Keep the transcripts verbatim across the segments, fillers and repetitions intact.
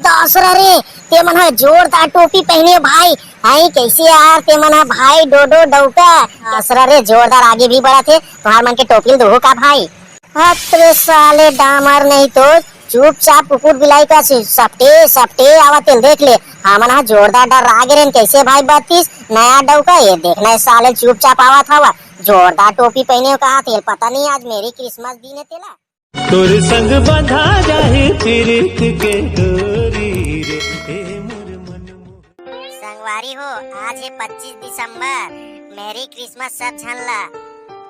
दसरा रे, ते मन ह जोरदार टोपी पहने हो भाई। हाय, कैसे यार ते मन ह भाई डोडो डौका? दसरा रे, जोरदार आगे भी बढ़त हे, तुहार मन के टोपी ल दुहू का भाई? हत रे साले डामर नहीं तो, चुपचाप कुकुर बिलाई का सि-, सपटे सपटे आवत तेल देख ले। हमन ह जोरदार डर आगे रेन, कैसे भाई बत्तीस नया डौका? ये देखना है साले चुपचाप आवत हवा, जोरदार टोपी पहने हो कहा तेल, पता नहीं आज मेरी क्रिसमस दिन है तेला। तोर संग बंधा जाही प्रीत के डोरी रे, ए मोर मन मोहन। संगवारी हो, आज है पच्चीस दिसंबर, मेरी क्रिसमस सब झन ला।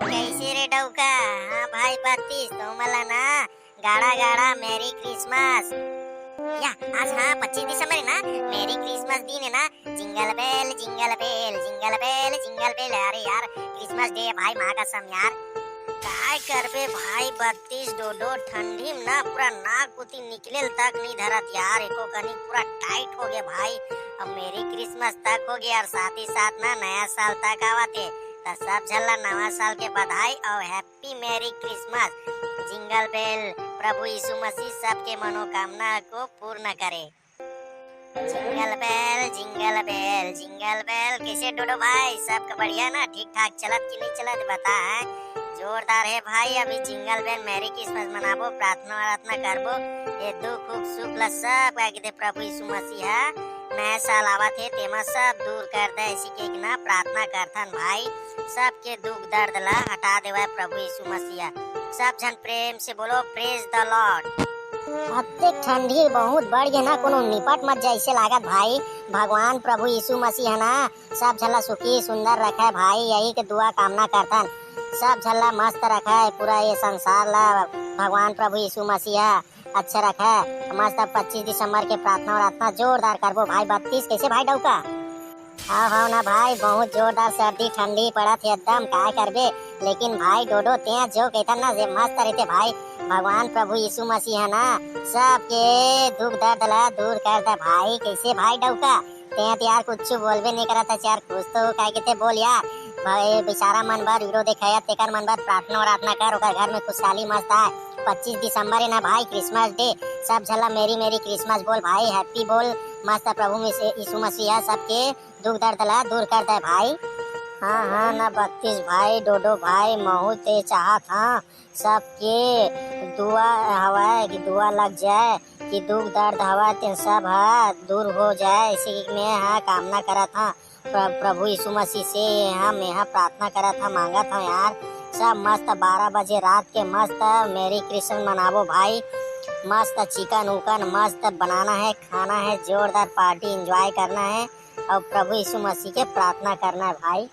कैसे रे डौका? हाँ भाई बत्तीस, तुमन ला ना गाड़ा गाड़ा मेरी क्रिसमस। या, आज हाँ पच्चीस दिसंबर है ना, मेरी क्रिसमस दिन है ना। Jingle bell, jingle bell, jingle bell, jingle bell। अरे यार, क्रिसमस डे है भाई, माँ कसम यार। काय करबे भाई बत्तीस डोडो, ठंडी में ना पूरा नाक पुती निकले तक नहीं धरत यार, एको कनी पूरा टाइट हो गया भाई। अब मेरी क्रिसमस तक हो गया और साथ ही साथ ना नया साल तक आवत है, तो सब झन ला नवा साल के बधाई और हैप्पी मेरी क्रिसमस। जिंगल बेल, प्रभु यीशु मसीह सबके मनोकामना को पूर्ण करे। जिंगल बेल, जिंगल बेल, जिंगल बेल, कैसे डोडो भाई, सबका बढ़िया ना? ठीक ठाक चलत कि नहीं चलत, बता है। जोरदार है भाई, अभी जिंगल बेल, मेरी क्रिसमस मनाबो, प्रार्थना वार्थना करबो, ये दुख उख सुख ला सब का के दे प्रभु यीशु मसीह हा। नया साल आवत है, तेमा सब दूर कर दे, ऐसी के ना प्रार्थना करथन भाई, सबके दुख दर्द ला हटा देवे प्रभु यीशु मसीह हा। सब झन प्रेम से बोलो, Praise the Lord। अतेक ठंडी बहुत बढ़ गे ना, कोनो निपट मत जैसे लागत भाई। भगवान प्रभु यीशु मसीह ह ना सब झन ला सुखी सुंदर रखे भाई, यही के दुआ कामना करथन। सब झन ला मस्त रखे, पूरा ये संसार ला भगवान प्रभु यीशु मसीह ह अच्छा रखे। मस्त पच्चीस दिसंबर के प्रार्थना वार्थना जोरदार करबो भाई। बत्तीस कैसे भाई डौका? हाव, हाव ना भाई, बहुत जोरदार सर्दी ठंडी पड़त हे एकदम, काय करबे। लेकिन भाई डोडो, तें जो कहथन ना, जे मस्त रहिथे भाई। भगवान प्रभु यीशु मसीह ह ना, सबके दुख दर्द ला दूर कर दे भाई। कैसे भाई डौका? तें तो यार कुछ बोलबे नहीं करत हस यार, खुश तो हो, काय के ते बोल यार। भाई बेचारा मन बर वीडियो देखाया, तेकर मन बर प्रार्थना वार्थना कर, ओकर घर में खुशहाली मस्त आए। पच्चीस दिसंबर है ना भाई, क्रिसमस डे, सब झन ला मेरी मेरी क्रिसमस बोल भाई, हैप्पी बोल। मस्त प्रभु यीशु मसीह ह सबके दुख दर्द ला दूर कर दे भाई। हाँ, हाँ, ना बत्तीस भाई, डोडो भाई, महू ते चाहत हाँ, सबके दुआ हवय कि दुआ लग जाए, कि दुख दर्द हवय, तेन सब ह दूर हो जाए, इसी की मैं ह कामना करत हाँ। प्र-, प्रभु यीशु मसीह से ये ह मैं ह प्रार्थना करत हाँ, मांगत हाँ यार, सब मस्त बारह बजे रात के मस्त मेरी क्रिसमस मनाबो भाई, मस्त चिकन उकन मस्त बनाना है, खाना है, जोरदार पार्टी एंजॉय करना है। अउ प्रभु यीशु मसीह के प्रार्थना करना है भाई।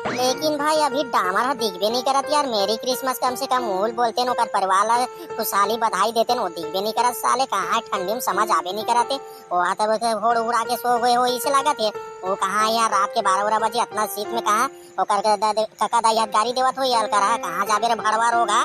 लेकिन भाई अभी डामर ह दिखबे नहीं करत यार, मेरी क्रिसमस कम से कम उल बोलते न, ओकर परिवार ला खुशहाली बधाई देते न, वो दिखबे नहीं करत साले, कहाँ है ठंडी में समझ आबे नहीं करत है। वो हा तब के होड़ उड़ा के सो गए हो इसे लागत है। वो कहाँ है यार, रात के बारह बारह बजे अतना शीत में कहाँ ओकर के दा-, दे-, कका दाई हाथ गाड़ी देवत होई, "अलकरहा, कहाँ जाबे रे भड़वा रोगा,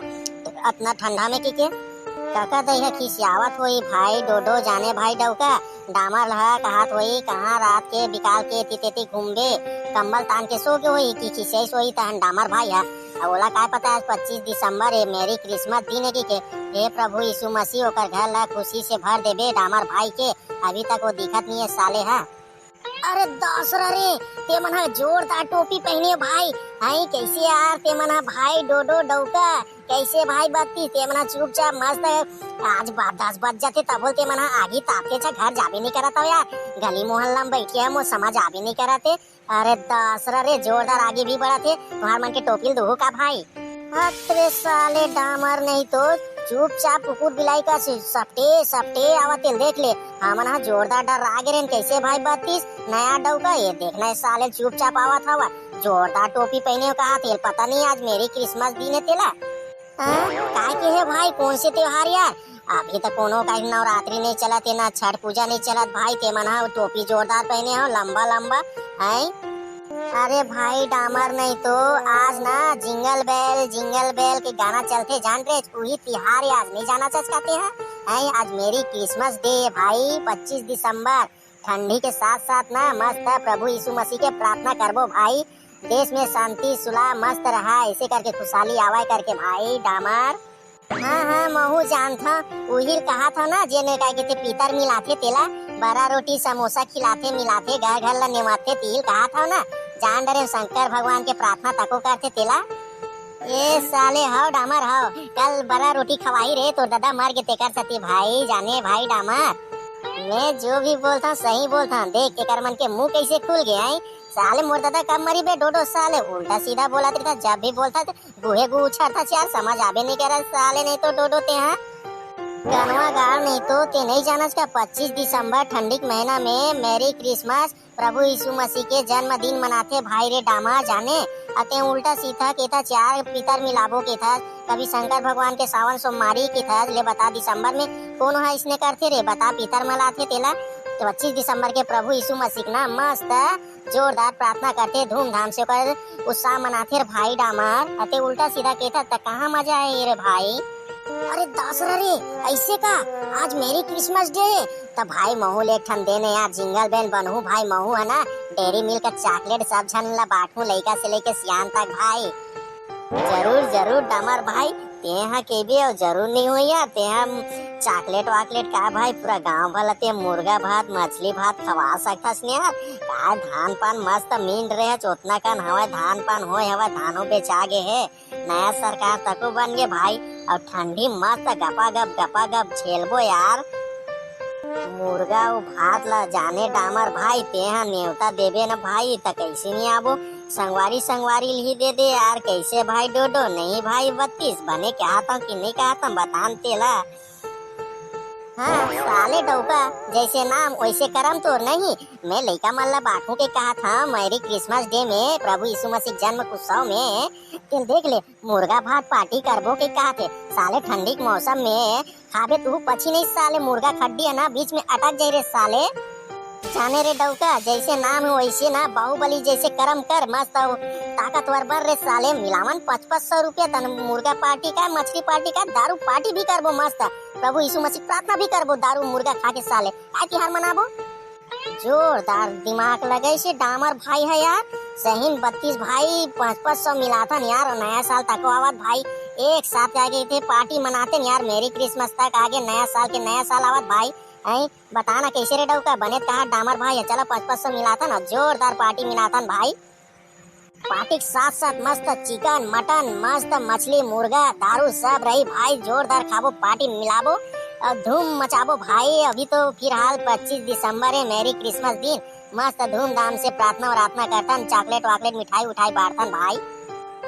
अतना ठंडा में?" की के कका दाई ह खिसियावत होई, भाई डोडो जाने भाई डौका, डामर ह कहत होई, "कहाँ रात के बिकाल के एती तेती घूमबे?" कंबल तान के सो के होई कि खिसियाइस होई तहन डामर भाई ह। अब ओला काय पता आज पच्चीस दिसंबर है, मेरी क्रिसमस दिन है की के, हे प्रभु यीशु मसीह, ओकर घर ला खुशी से भर देबे डामर भाई के, अभी तक वो दिखत नहीं है साले ह। अरे दसरा रे, ते मन ह जोरदार टोपी पहने हो भाई। हई कैसे यार ते मन ह भाई डोडो डौका, कैसे भाई बत्ती, ते मन ह चुपचाप मस्त आज बा-, दस बज जाते तब ते मन ह आगी तापते छ घर जाबे नहीं करत हो यार। गली मोहल्ला में बैठे हम, वो समझ आबे नहीं करत है। अरे दसरा रे, जोरदार आगी भी बढ़त है, तुम्हार मन के टोपी ल दुहू का भाई? हत रे साले डामर नहीं तो, चुपचाप कुकुर बिलाई का सि-, सपटे सपटे आवत तेल देख ले। हमन ह जोरदार डर आगे रेन, कैसे भाई बत्तीस नया डौका, ये देखना है साले चुपचाप आवत हवा, जोरदार टोपी पहने हो कहा तेल, पता नहीं आज मेरी क्रिसमस दिन है तेला। हाँ? काय के है भाई, कौन से त्योहार यार? अभी तो कोनो का नवरात्रि नहीं चलत है, ना छठ पूजा नहीं चलत भाई, ते मन ह टोपी जोरदार पहने हो, लंबा लंबा, हैं? अरे भाई डामर नहीं तो, आज ना जिंगल बेल जिंगल बेल के गाना चलथे, जान रे, उही तिहार है आज, नहीं जाना चचकाते हैं? हैं, आज मेरी क्रिसमस डे है भाई, पच्चीस दिसंबर। ठंडी के साथ साथ ना मस्त प्रभु यीशु मसीह के प्रार्थना करबो भाई, देश में शांति सुलह मस्त रहा, ऐसे करके खुशहाली आवे करके भाई डामर। हाँ, हाँ, महू जानथव, उहिल कहाथव ना, जेन काय कहिथे, पितर मिलाथे तेला, बरा रोटी समोसा खिलाथे, मिलाथे, घर घर ला नेवाथे, तिहिल कहाथव ना। जान डरेंव, शंकर भगवान के प्रार्थना तको करथे तेला। ए साले, हव डामर हव, कल बरा रोटी खवाही रे तोर ददा मर गे तेकर सेती भाई, जाने भाई डामर। मैं जो भी बोलथव सही बोलथव, देख एकर मन के मुंह कैसे खुल गे हे। साले मोर ददा कब मरी बे डोडो, साले उल्टा सीधा बोलत रहिथे, जब भी बोलथे त गुहे गु उछरथे यार, समझ आबे नहीं करे साले, नहीं तो डोडो ते हा। गनवा गाड़ नहीं तो ते नहीं जानस का, पच्चीस दिसंबर ठंडी के महीना में Merry Christmas, प्रभु यीशु मसीह के जन्मदिन मनाथे भाई रे डामा जाने। अते उल्टा सीधा केथा, चार पितर मिलाबो केथा, कभी शंकर भगवान के सावन सोमवारी केथा, ले बता दिसंबर में कोनो ह इसने करथे रे, बता पितर मिलाथे तेला। तो पच्चीस दिसंबर के प्रभु यीशु मसीह के ना मस्त जोरदार प्रार्थना करथे, धूमधाम से ओकर उत्साह मनाथे रे भाई डामर। अते उल्टा सीधा केथा त कहाँ मजा आए रे भाई। अरे दासरा रे, ऐसे का? आज Merry Christmas Day हे, त भाई महू ले एक ठन देने यार, Jingle Bell बनहू भाई, महू है ना, Dairy Milk chocolate सब झन ला बांटहू, लइका से लेके सियान तक भाई। जरूर जरूर डामर भाई, तेहा केबे अउ जरूर नहीं हो यार, तेहा chocolate वाकलेट का भाई, पूरा गांव भर ला ते मुर्गा भात मछली भात खवा सकथस ने यार। का धान पान मस्त मिल रहे हे, ओतना कन हवय धान पान होय हवय, धानो बेचा गे हे। नया सरकार तको बन गे भाई, अउ ठंडी मस्त गपागप गपागप झेलबो यार। मुर्गा अउ भात ला जाने डामर भाई, तेहा नेवता देबे न भाई, त कैसे नहीं आबो? संगवारी संगवारी ल ही दे दे यार, कैसे भाई डोडो? नहीं भाई बत्तीस, बने कहत हंव कि नहीं कहत हंव, बतान तेला। हाँ, साले डौका, जैसे नाम वैसे करम तोर नहीं। मैं लइका मन ला बांटू के कहत हंव, Merry Christmas Day में, प्रभु यीशु मसीह जन्म उत्सव में, तेन देख ले, मुर्गा भात पार्टी करबो के कहत हे। साले ठंडी के मौसम में खाबे तुहू पची नहीं साले, मुर्गा खड्डी है ना, बीच में अटक जाई रे साले। जाने रे डौका, जैसे नाम है वैसे ना, बाहुबली जैसे करम कर, मस्त हो, ताकतवर बर रे साले। मिलावन पच पच सौ रुपया तन, मुर्गा पार्टी का, मछली पार्टी का, दारू पार्टी भी करबो मस्त। प्रभु यीशु मसीह प्रार्थना भी करबो, दारू मुर्गा खा के साले। काय तिहार मनाबो? जोरदार दिमाग लगइसे डामर भाई है यार। सहीन बत्तीस भाई, पच पच सौ मिलाथन यार, अउ नया साल तको आवत भाई, एक साथ जाके इथे पार्टी मनाथन यार। Merry Christmas तक आगे, नया साल के नया साल आवत भाई। हैं, बता ना कैसे रे डौका, बने कहा डामर भाई है, चला पच पच सौ मिलाथन अउ जोरदार पार्टी मिलाथन भाई। पार्टी के साथ साथ मस्त चिकन, मटन, मस्त मछली, मुर्गा, दारू सब रही भाई, जोरदार खाबो, पार्टी मिलाबो अउ धूम मचाबो भाई। अभी तो फिलहाल पच्चीस दिसंबर है, Merry Christmas दिन, मस्त धूमधाम से प्रार्थना वरार्थना करथन, chocolate वाकलेट, मिठाई उठाई बांटथन भाई।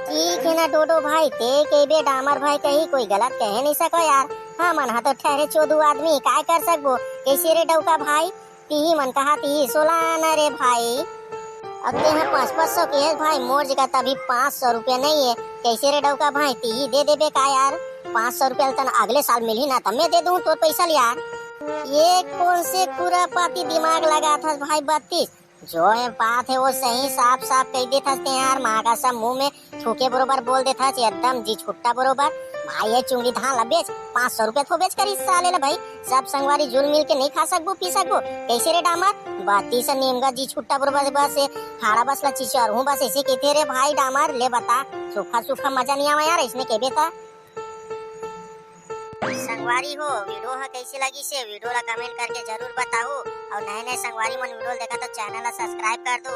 ठीक है ना डोडो भाई, ते कहिबे डामर भाई कही कोई गलत कहे नहीं सको यार। हमन हा तो ठहरे चोदू आदमी, काय कर सकबो? कैसे रे डौका भाई? तिही मन कहा तिही सोला आना रे भाई। अब ते हा पच पच सौ केहेस भाई, मोर जगह त अभी पाँच सौ रुपया नहीं है। कैसे रे डौका भाई, तिही दे देबे का यार? पाँच सौ रुपया तन अगले साल मिलही ना, त मैं दे दूँ तोर पैसा ल यार। ये कौन से खुरापाती दिमाग लगाथस भाई बत्तीस? जो ये बात है वो सही साफ साफ कह देथस ते यार, माँ का सब मुंह में थूके बरोबर बोल देथस, एकदम जी छुट्टा बरोबर। भाई ये चुंगड़ी धान ला बेच, पाँच सौ रुपया थो बेच करी साले ला भाई, सब संगवारी जुल मिल के नहीं खा सकबो पी सकबो। कैसे रे डामर? बाती से नीमगा जी छुट्टा बरोबर बस ये हाड़ा बस ला चिचर हूँ बस ऐसे कहते रे भाई डामर, ले बता, सूखा सूखा मजा नहीं आवा यार इसने कहबे ता। संगवारी हो, वीडियो ह कैसे लगिसे, वीडियो ला comment करके जरूर बताओ, और नए नए संगवारी मन वीडियो देखा तो channel ला subscribe कर दो।